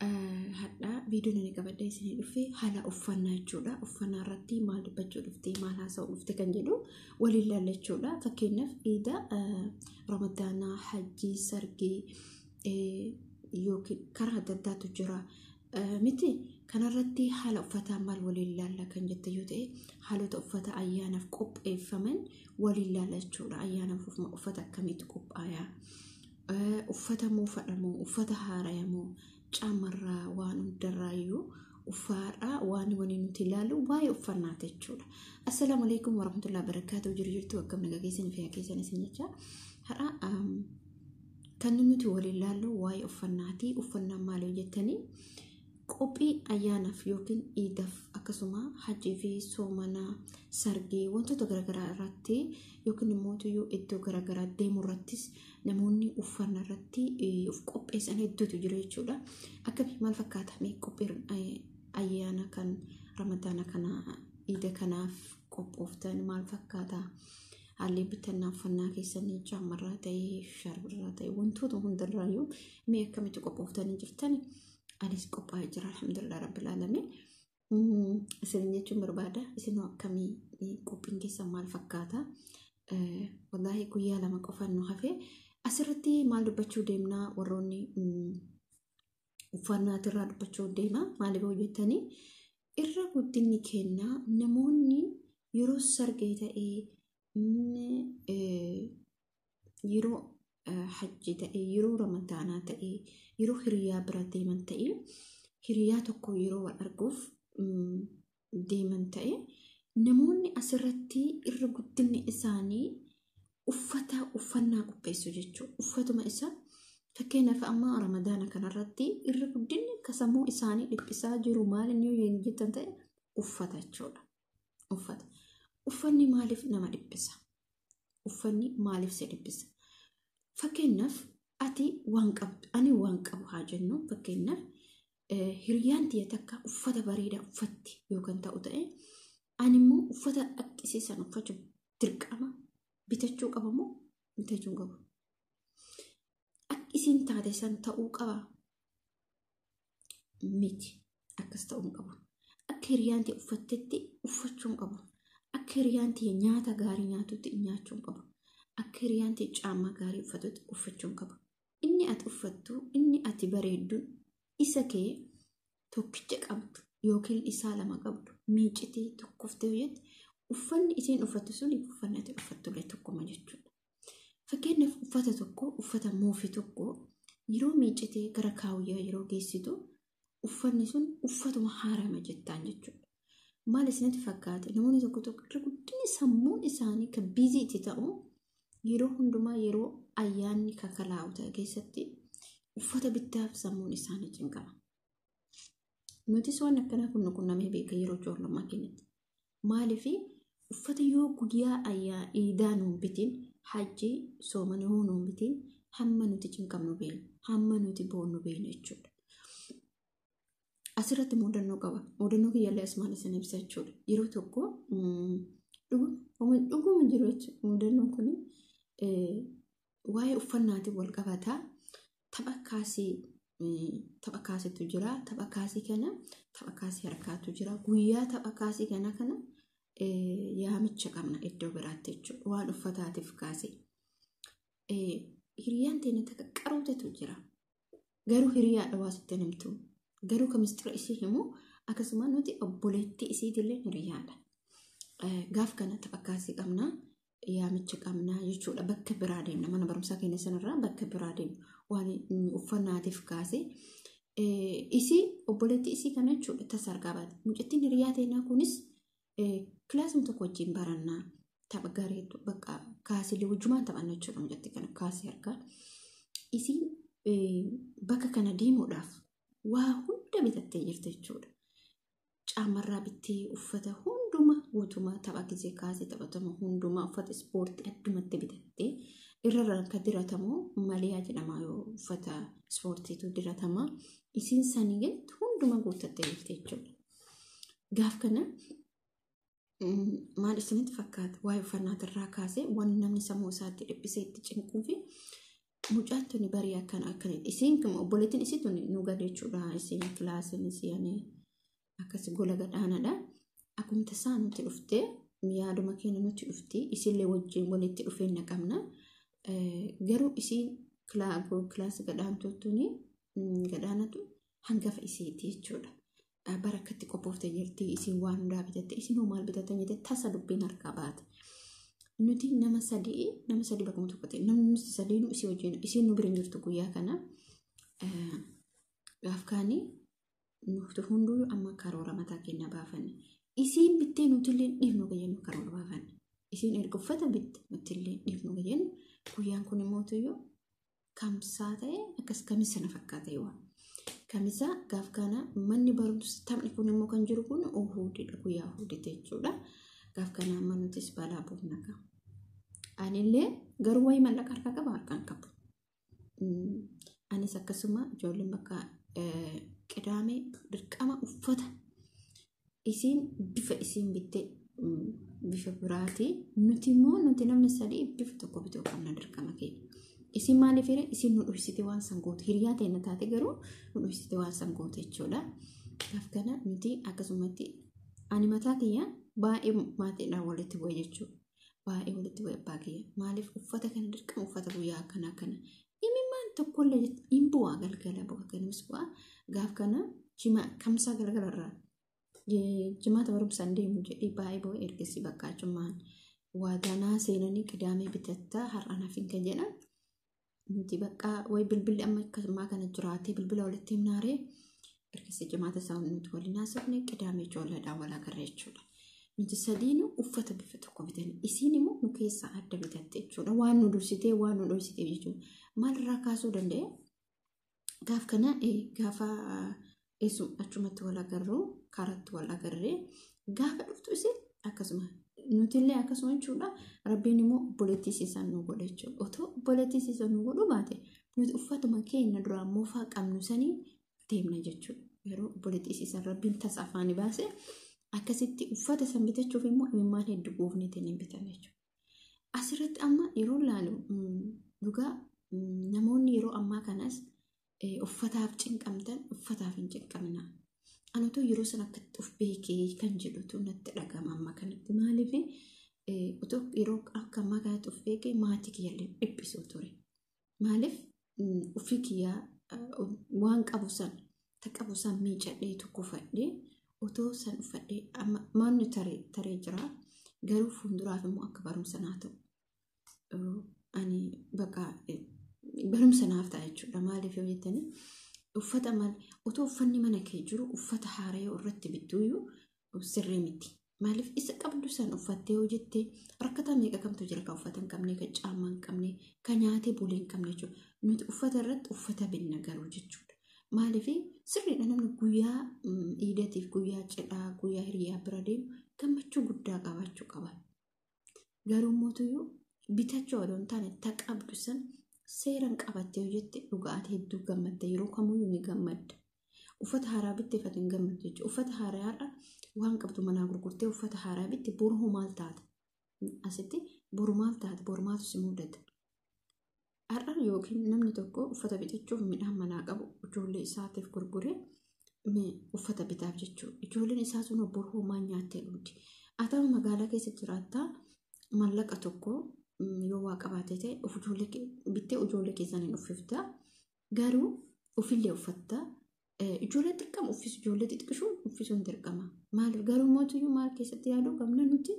Hadha viidiyoon ani qabadhee isinii dhufe haala uffannaa jechuudha. Uffannaa irratti maal dubbachuu dhufte, maal haasa'uu dhufte kan jedhu waliin ilaalla jechuudha. Fakkeenyaaf iida, ramadaanaa, hajjii, sargii yookiin karaa adda addaatu jira. Miti kanarratti haala uffataa maal waliin ilaalla kan jette yoo ta'e, haalota uffata ayyaanaaf qopheeffaman waliin ilaalla jechuudha. Ayyaanaaf uffata akkamiitu qophaa'a? Uffata moofadha moo uffata haaraya moo, caamarraa waan hundarraayyuu uffaadhaa waan waliin nuti ilaallu waa'ee uffannaati jechuudha. Assalaamu alaikum warahmatullahi wabarakatuh. Jiru jirtu, akkam nagaa keessan, fayyaa keessan isin jecha. Har'a kan nuti waliin ilaallu waa'ee uffannaati. Uffannaan maali jettanii, qophii ayyaanaaf yookiin iidaaf, akkasuma hajjii fi soomanaa, sargii, wantoota garaagaraa irratti yookiin immoo iddoo garaagaraa deemuu irrattis namoonni uffannaa irratti of qopheessan hedduutu jiru jechuudha. Akkami, maal fakkaata mee qophiin ayyaana kan ramadaana kana, iida kanaaf qophooftan maal fakkaata? Haalli bitannaa uffannaa keessanii caamarraa ta'ee, shaarbirraa ta'ee, wantoota hundarraayyuu mee akkamitti qophooftanii jirtani? Anis qophaa'ee jira, alhamdulillah rabbil alamin. Isin jechuun barbaada, isin akkamii, qophiin keessan maal fakkaata? Wallaahi guyyaa 2 qofaan nu hafe. Asirratti maal dubbachuu deemnaa? Warroonni uffannaatirraa dubbachuu deema. Maaliif hojjetanii irra guddinni kennaa, namoonni yeroo sargee ta'ee, yeroo hajji ta'ee, yeroo ramadaanaa ta'ee, yeroo hiriyaa bira deeman ta'ee, hiriyaa tokko yeroo wal arguuf deeman ta'e, namoonni asirratti irra guddinni isaanii uffata uffannaa qopheessu jechuudha. Uffatuma isa fakkeenyaaf amma ramadaana kanarratti irra guddinni akka sammuu isaanii dhiphisaa jiru maal inni yoo jettan ta'e, uffata jechuudha. Uffata. Uffanni maaliif nama dhiphisa? Uffanni maaliif si dhiphisa? Fakkeenyaaf ati waan qabdu, ani waan qabu haa jennu, fakkeenyaaf hiriyaan tiyya takka uffata bareedaa uffatti yookaan ta'u ta'e, ani immoo uffata dhaqqisiisan uffachuu dirqama bitachuu qaba moo bitachuu hin qabu? Akka isiin taate san ta'uu qaba miti, akkas ta'uu hin qabu. Akka hiriyaan tiyya uffattetti uffachuu hin qabu. Akka hiriyaan tiyya nyaata gaarii nyaatutti nyaachuu hin qabu. Akka hiriyaan tiyya caammaa gaarii uffatutti uffachuu hin qabu. Inni ati uffattu, inni ati bareeddu, isa kee tokkicha qabdu yookiin isaa lama qabdu miicitii tokkoftee hojjette, uffanni isiin uffattu sun uffanni ati uffattullee tokkuma jechuudha. Fakkeenyaaf uffata tokko, uffata moofii tokko yeroo miicitee gara kaawuyyaa yeroo geessitu, uffanni sun uffatuma haarama jettaan jechuudha. Maal isinitti fakkaate? Namoonni tokko tokko irra guddinni sammuun isaanii kan busy itti ta'u yeroo hundumaa yeroo ayyaanni kakalaa'u ta'e keessatti uffata bittaaf sammuun isaanii cinqama. Nutis waan akkanaa kun nu qunnamee beeka yeroo ijoollummaa keenyatti. Maaliif uffata yoo guyyaa ayyaa iidaa nuun bitiin, hajjii soomana yoo nuun bitiin, hamma nuti cinqamnu beekna, hamma nuti boonnu beekna jechuudha. Asirratti mudannoo qaba. Mudannoo kiyyaallee asumaan isin ibsa jechuudha. Yeroo tokko dhuguma jiru jechuudha. Mudannoon kun waa'ee uffannaatiin wal qabataa. Tapha kaasii, tapha kaasitu jira. Tapha kaasii kana, tapha kaasii harkaatu jira. Guyyaa tapha kaasii kana yaamicha qabna iddoo biraatti jechuudha. Waan uffataatiif kaasee. Hiriyaan teenya takka qaruutetu jira. Garuu hiriyaadha waa sitti himtu. Garuu kan mistira isii himu, akkasuma nuti obboleettii isiitillee hiriyaadha. Gaaf kana tapha kaasii qabna. Yaamicha qabna jechuudha. Bakka biraa deemna. Mana barumsaa keenya sanarraa bakka biraa deemna. Waan uffannaatiif kaasee. Isii, obboleettii isii kana jechuudha, tasa argaa baate. Mucattiin hiriyaa teenyaa kunis kilaasuma tokko wajjin barannaa. Tapha gareetu bakka kaasilee wajjumaan taphanna jechuudha, mucattii kana kaasii harkaa. Isiin bakka kana deemuudhaaf waa hunda bitattee jirti jechuudha. Caamarraa bittee, uffata hunduma guutumaa, tapha gisee kaasee taphatamu hundumaa, uffata ispoortii addumatti bitattee, irra kan diratamu maliyaa jedhama, yoo uffata ispoortiitu diratama. Isiin sanii gaditti hunduma guuttattee jirti jechuudha. Gaaf kana maal isinitti fakkaata? Waa'ee uffannaatirraa kaasee waan namni sammuu isaatti dhiphisee itti cinquu fi Mucaan tuni barii akkana akkana isiin obboleettiin isii tuni nu gad jechuudha. Isiin kilaasiin isii akkas gola gadhaanadha. Akkuma tasaa nuti dhuftee yaaduma keenya nuti dhufti isiillee wajjin walitti dhufeenya qabna. Garuu isiin kilaasii gadhaantuu tuni gadhaanatu hangafa isiiti jechuudha. Bara akkatti qophooftee jirti isiin waan hundaa bitatte isin hoo maal bitattan jettee tasa dubbiin harkaa baate. Nuti nama sadii bakkuma tokko ta'e namni sadiinuu isii wajjin isiin nu bira hin jirtu guyyaa kana. Gaaf kaanii nuti hunduu amma karoora mataa keenya baafanne. Isiin bittee nuti illee dhiifnu jennu karoora baafanne. Isiin erga uffata bitte nuti illee dhiifnu jennu guyyaan kun immoo tuyyuu kamsaa ta'e akkas kamisa na fakkaata waan. Kamisa gaaf kana manni barumsa taphni kun immoo kan jiru kun uhuudidha guyyaa uhuudite jechuudha. Gaaf kana amma nutis balaa buufna qaba. Anillee garuu wayii mallaqa harkaa qaba harkaan qabu. Anis akkasuma ijoolleen bakka qidaamee dirqama uffata isiin bifa isiin bittee bifa biraati. Nuti immoo nuti namni sadii bifa tokko bituu qabna dirqama keenya. Isin maaliif hiree isin nu dhoksite waan san goote hiriyaa ta'e taate garuu nu dhoksite waan san goote jechuudha. Gaaf kana nuti akkasumatti ani mataa kiyyaan baay'ee maatiidhaan walitti bu'e jechuudha. Baay'ee walitti bu'e abbaa kiyya. Maaliif uffata kana dirqama uffata guyyaa akkanaa kana imimmaan tokkollee hin bu'aa galgala bu'a ganamas bu'aa gaaf kana kamsaa galgalarraa jimaata barumsaan deemu jedhee baay'ee bu'e ergasii bakka achumaan waadanaa seenanii qidaamee bitattaa har'a naaf hin kan jedhan. Nuti bakka wayi bilbilli amma ammaa kana jiraatee bilbila walitti himnaaree ergasii jimaata isaa nuti waliin haasofne qidaamee ijoolleedhaan wal agarra jechuudha. Nuti sadiinuu uffata bifa tokko bitanne isiin immoo nu keessaa adda bitatte jechuudha. Waan nu dursitee waan nu dhoksitee jechuudha. Maalirraa kaasuu danda'e? Gaaf kana gaafa achumatti wal agarru karatti wal agarree gaafa dhuftu isiin akkasuma nutillee akkasuma jechuudha. Rabbiin immoo obboleettii isiisan nu godhe jechuudha. Otoo obboleettii isiisan nu godhu baate nuti uffatuma keenya duraan moofaa qabnu sanii deemna jechuudha. Yeroo obboleettii isiisan rabbiin tasa afaanii baase akkasitti uffata san bitachuuf immoo imimmaan hedduu buufneetiin hin bitan jechuudha. Asirratti amma yeroo ilaalu dhugaa namoonni yeroo ammaa kanas uffataaf cinqamtan uffataaf hin cinqamna. Ani otoo yeroo sana akkatti of beekee kan jedhutu natti dhagama amma kanatti. Maaliif otoo yeroo akka ammaa kanatti of beekee maatii kiyyallee dhiphisuu ture. Maaliif ofii kiyyaa waan qabu san qabu san miicadhee tokko uffadhee otoo san uffadhee amma manni taree jira. Garuu fuulduraaf immoo akka barumsa naa ta'u. Ani bakka barumsa naaf ta'a jechuudha. Maaliif yoo jettanii uffata maal otoo uffanni mana kee jiru uffata haaraa yoo irratti bittuyyuu sirrii miti. Maaliif isa qabdu san uffattee yoo jettee rakkataa meeqa kamtu jira kan uffata hin qabne, kan caammaa hin qabne, kan nyaatee bulee hin qabne jechuudha. Nuti uffata irratti uffata binna garuu jechuudha. Maaliif sirriidha namni guyyaa iidatiif guyyaa cidhaa guyyaa hiriyaa bira deemu gammachuu guddaa qabaachuu qaba. Garuu mootuyyuu bitachuu odoo hin taane ta qabdu san seeraan qabattee yoo jette dhugaatii hedduu gammadda yeroo kamuyyuu ni gammadda. Uffata haaraa bittee fatiin hin gammaddu jechuudha. Uffata haaraa har'a waan qabdu manaa gurgurtee uffata haaraa bitte boru hoo maal taata? Asitti boru maal taata? Boru maaltu si mudata? Har'a yookiin namni tokko uffata bitachuuf midhaan manaa qabu ijoollee isaatiif gurguree uffata bitaaf jechuudha. Ijoolleen isaa sun boru hoo maal nyaattee dhugdi? Haa ta'u magaalaa keessa jiraattaa maallaqa tokko yoo waa qabaate ta'e bittee ijoollee keessaniin uffifta. Garuu ofillee uffatta. Ijoollee xiqqama uffisu ijoollee xixiqqishuun uffisuun dirqama. Maaliif garuu mootiyyuu maal keessatti yaaduu qabna nuti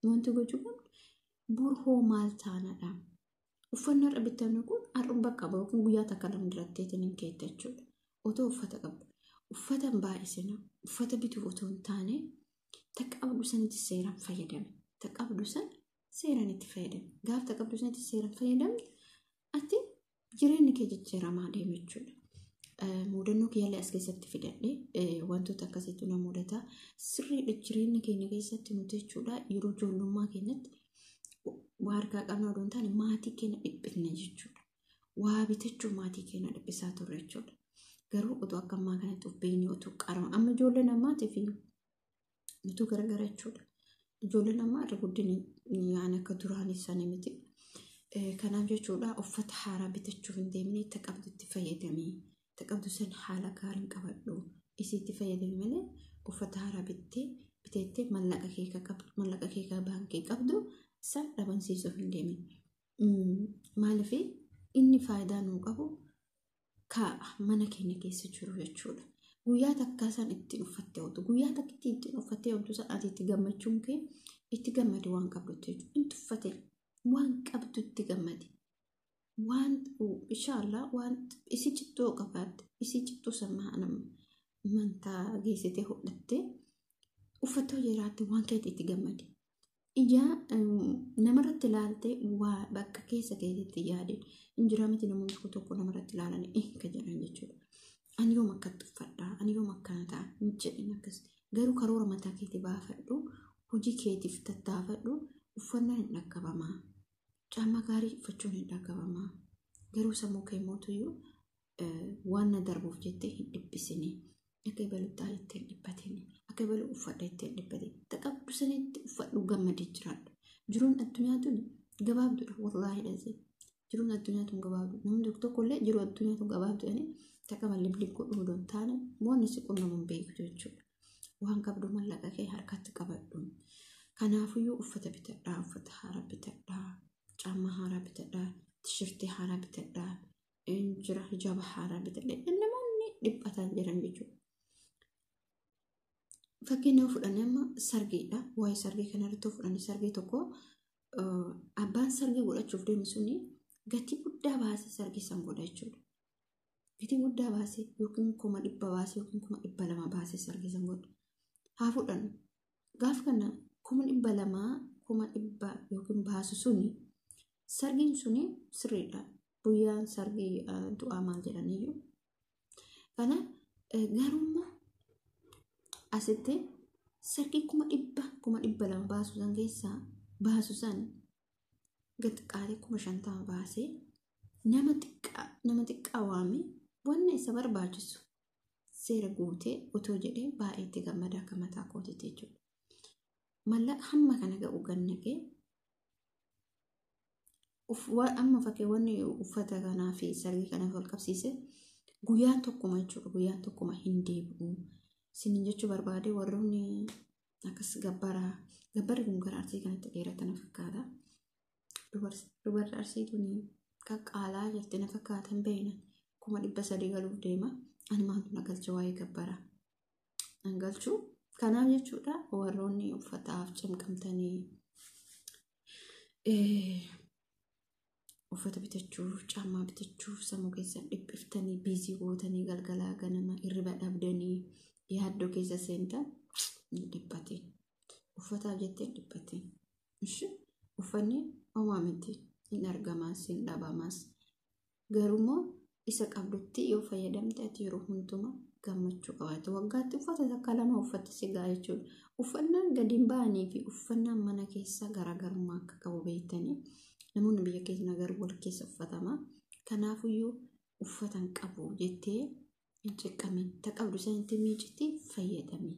wanti gochuu qabnu boru hoo maal taanadha. Uffanni har'a bitannu kun har'uma bakka yookiin guyyaa takka lama diratteetiin hin keetta jechuudha. Otoo uffata qabdu. Uffata hin baay'isina. Uffata bituuf otoo hin taane ta qabdu sanitti seeraan fayyadame. Ta qabdu san seeraan itti fayyadame. Gaaf ta qabdu sanitti seeraan fayyadamte ati jireenyi kee jijjiiramaa deema jechuudha. Mudannoo kiyyaallee as keessatti fidadhe wantoota akkasiitu na mudata. Sirriidha jireenya keenya keessatti nuti jechuudha yeroo ijoollummaa keenyatti waa harkaa qabna odoo hin taane maatii keenya dhiphifna jechuudha. Waa bitachuu maatii keenya dhiphisaa turre jechuudha. Garuu otoo akka ammaa kanatti of beeknee otoo qarama amma ijoolleen ammaatii fi nutu garagara jechuudha. Ijoolleen ammaa irra guddina yaani akka duraanii sanii miti. Kanaaf jechuudha uffata haaraa bitachuuf hin deemne, ta qabdutti fayyadamii. Ta qabdu san haala gaariin qabadhu. Isiitti fayyadami malee uffata haaraa bittee biteettee mallaqa kee qabdu, mallaqa kee baankii qabdu san dhabamsiisuuf hin deemin. Maaliif inni faayidaa nuu qabu kaa'a mana keenya keessa jiru jechuudha. Guyyaa takkaa san ittiin uffattee ooltu. Guyyaa takka ittiin uffattee ooltu san ati itti gammachuun kee itti gammadi waan qabdutti jechuudha. Inni tuffate waan qabdutti gammadi. Waan inshaallah waan isii cittoo qabaatte, isii cittuu san mantaa geessitee hodhattee uffattee jiraatte waan keetti itti gammadi. Ijaa namarratti ilaaltee waa bakka keessa keetitti yaadin. Injiraa miti, namoonni tokko tokko namarratti ilaalanii kan jedhan jechuudha. Ani yoom akkatti uffadhaa? Ani yoom akkana ta'a? Hin jedhin akkas. Garuu karoora mataa keetii baafadhu. Hojii keetiif tattaafadhu. Uffannaan hin dhaqqabamaa. Caammaa gaarii uffachuun hin dhaqqabamaa. Garuu sammuu kee mootuyyuu waan na darbuuf jettee hin dhiphisini. Akka ebalu ta'a jettee hin dhiphatini. Akka ebalu uffadha jettee hin dhiphatini. Taqabdu sanitti uffadhu, gammadee jiraadhu. Jiruun addunyaa tun gabaabduudha, wallaahi dhasee. Jiruun addunyaa tun gabaabdu. Namni tokko tokkollee jiruu addunyaa tun gabaabdu jedhanii taqaba liblib godhuu hin taane waan si qunnamu hin beektu jechuudha. Waan qabdu mallaqa kee harkatti qabadhu. Kanaafiyyuu uffata bitadhaa, uffata haaraa bitadhaa, caammaa haaraa bitadhaa, tishirtii haaraa bitadhaa, jira hijaaba haaraa bitadhaa. Namoonni dhiphatan jiran jechuudha. Fakkeenya fudhannee amma sargiidha. Waa'ee sargii kanarratti fudhannee sargii tokko abbaan sargii godhachuuf deemu suni gatii guddaa baasee sargii san godha jechuudha. Gatii guddaa baasee yookiin 100,000 baasee yookiin 200,000 baasee sargii san godha. Haa fudhannu. Gaaf kana 200,000, 100,000 yookiin baasu suni sargiin suni sirriidha. Guyyaan sargii du'aa maal jedhaniyyuu. Kana garuu asitti sargii 100,000, 200,000 baasu san keessaa baasu san gad qaalee 50,000 baasee nama xiqqaa waamee wanna isa barbaachisu seera guutee otoo jedhee baay'ee itti gammada akka mataa kootiitti jechuudha. Mallaqa hamma kana ga'u gannaqee amma fakkii wanni uffata kanaa fi sargii kanaaf wal qabsiise guyyaan tokkuma jechuudha. Guyyaan tokkuma hin deebi'u. Isiniin jechuu barbaade warroonni akkas gabbaraa gabbarri kun gara Arsii kanatti dheerata na fakkaata. Dubarri Arsii tuni qaqqaalaa jirti na fakkaata, hin beekna. 300,000 galuuf deema. Ani maaltu na galcha waa'ee gabbaraa? An galchuu. Kanaaf jechuudha warroonni uffataaf cimqamtanii uffata bitachuuf, caammaa bitachuuf sammuu keessan dhiphiftanii, busy gootanii, galgalaa ganama hirriba dhabdanii yaaddoo keessa seentan, hin dhiphatin. Uffataaf jettee hin dhiphatin. Ishi uffanni homaa miti, hin argamaas hin dhabamaas. Garuummoo isa qabdutti yoo fayyadamte ati yeroo hundumaa gammachuu qabaata. Waggaatti uffata takka lama uffatte si ga'a jechuudha. Uffannaan gadi hin ba'anii fi uffannaan mana keessaa garaagarummaa akka qabu beektanii, namoonni biyya keessa garuu wal keessa uffatama. Kanaafiyyuu uffata hin qabu jettee hin ciqqamin. Ta qabdu sanitti miicitti fayyadami.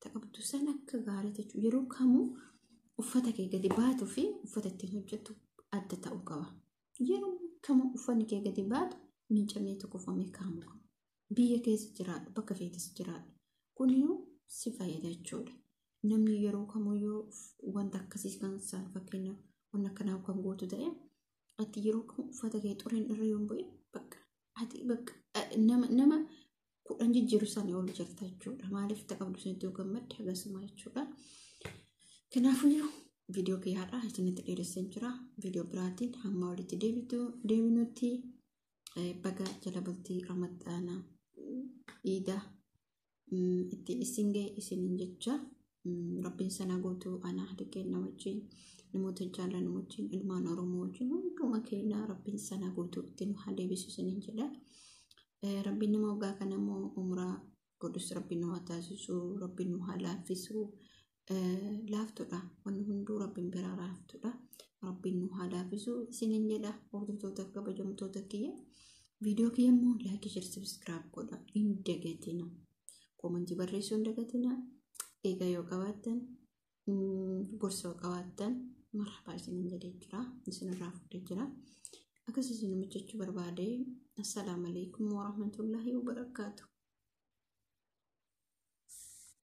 Ta qabdu san akka gaarii jechuudha. Yeroo kamuu uffata kee gadi baatuu fi uffata ittiin hojjettu adda ta'uu qaba. Yeroo kamuu uffanni kee gadi baatu miicamee tokkofamee kaa'amuu qaba. Biyya keessa jiraadhu, bakka feetes jiraadhu. Kuniyyuu si fayyada jechuudha. Namni yeroo kamuyyuu wanta akkasii kan isaan fakkeenyaaf waan akkanaa kan gootu ta'e, ati yeroo kamuu uffata kee xuriin irra yoo hin bu'in bakka ati bakka nama 10 jijjiiru sana ol jirta jechuudha. Maaliif ta qabdu sanitti yoo gammadde hagasuma jechuudha. Kanaafiyyuu viidiyoo kiyyaadha isinitti dheeresseen jira. Viidiyoo biraatiin hamma walitti deebinutti baga jala bultii Ramadaanaa iidaa itti isin ga'e isiniin jecha. Rabbiin sana guutuu anaa haadha keenya wajjin, namoota jaallannu wajjin, ilmaan Oromoo wajjin, hunduma keenya Rabbiin sana guutuu itti nu haa deebisu isiniin jedha. Rabbiin nama waggaa kana immoo umraa godhus Rabbiin nu haa taasisu, Rabbiin nu haa laaffisu. Laaftuudha, wanni hunduu Rabbiin biraa laaftuudha. Rabbiin nu haa laaffisu isiniin jedha hordoftoota kabajamtoota kiyya. Viidiyoo kiyya immoo like, share, subscribe godha hin dagatina. Comment barreessuu hin dagatina. Egaa yoo qabaattan, gorsa yoo qabaattan Marhaba isinin jedhee jira. Isinirraa fuudhee jira. Akkas isin jechuu barbaade. Assalaamu alaikum warahmatullaahi wabarakaatu.